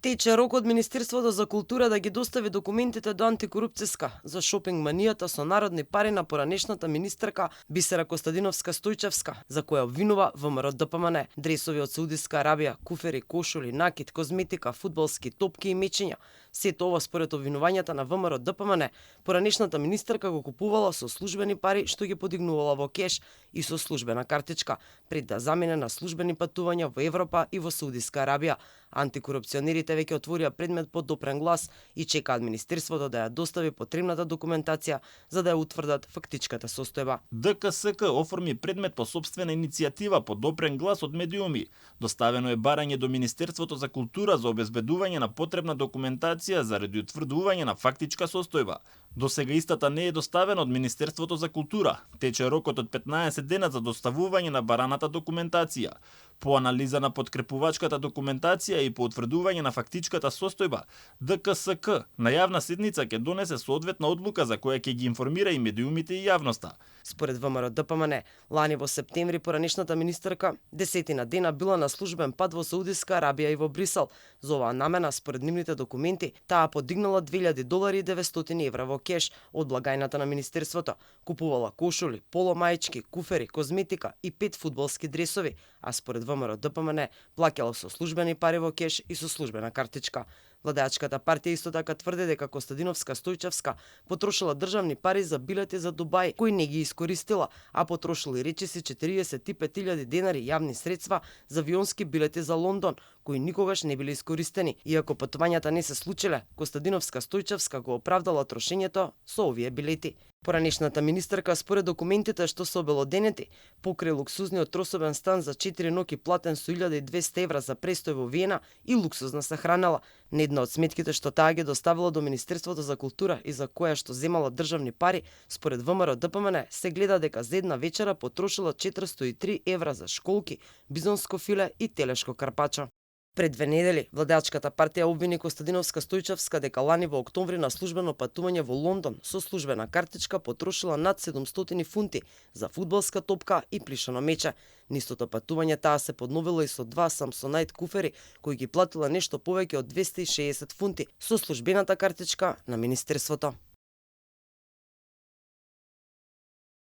Тече рок од Министерството за култура да ги достави документите до антикорупцијска за шопинг манијата со народни пари на поранешната министерка Бисера Костадиновска-Стојчевска, за која обвинува ВМРО ДПМН. Дресови од Саудиска Арабија, куфери, кошули, накид, козметика, фудбалски топки и мечиња. Сето ова според обвинувањата на ВМРО ДПМН, поранешната министерка го купувала со службени пари што ги подигнувала во кеш и со службена картичка, пред да замине на службени патувања во Европа и во Саудиска Арабија. Антикорупционерите веќе отворија предмет под допрен глас и чекаат Министерството да ја достави потребната документација за да ја утврдат фактичката состојба. ДКСК оформи предмет по сопствена иницијатива под допрен глас од медиуми. Доставено е барање до Министерството за култура за обезбедување на потребна документација заради утврдување на фактичка состојба. До сега истата не е доставена од Министерството за култура. Тече рокот од 15 дена за доставување на бараната документација. По анализа на подкрепувачката документација и по утврдување на фактичката состојба, ДКСК на јавна седница ќе донесе соодветна одлука за која ќе ги информира и медиумите и јавноста. Според ВМРО ДПМН, лани во септември поранешната министерка 10 дена била на службен пат во Саудиска Арабија и во Брисел. За оваа намена, според нивните документи, таа подигнала $2,000 и 900 евра во кеш од благајната на министерството. Купувала кошули, поломаечки, куфери, козметика и 5 фудбалски дресови, а според ВМРО ДПМН плаќала со службени пари во кеш и со службена картичка. Владеачката партија исто така тврди дека Костадиновска-Стојчевска потрошила државни пари за билети за Дубај, кои не ги искористила, а потрошила и речиси 45.000 денари јавни средства за авионски билети за Лондон, кои никогаш не биле искористени. Иако патувањата не се случиле, Костадиновска-Стојчевска го оправдала трошењето со овие билети. Поранешната министерка според документите што се обелоденети, покрај луксузниот трособен стан за 4 ноќи платен со 1.200 евра за престој во Виена и луксузна се хранела. Една од сметките што таа ги доставила до Министерството за култура и за која што земала државни пари, според ВМРО ДПМН се гледа дека за една вечера потрошила 403 евра за школки, бизонско филе и телешко карпачо. Пред 2 недели, владеачката партија обвини Костадиновска-Стојчевска дека лани во октомври на службено патување во Лондон со службена картичка потрошила над 700 фунти за фудбалска топка и плишано мече. Нистото патување таа се подновила и со 2 Samsonite куфери, кои ги платила нешто повеќе од 260 фунти со службената картичка на Министерството.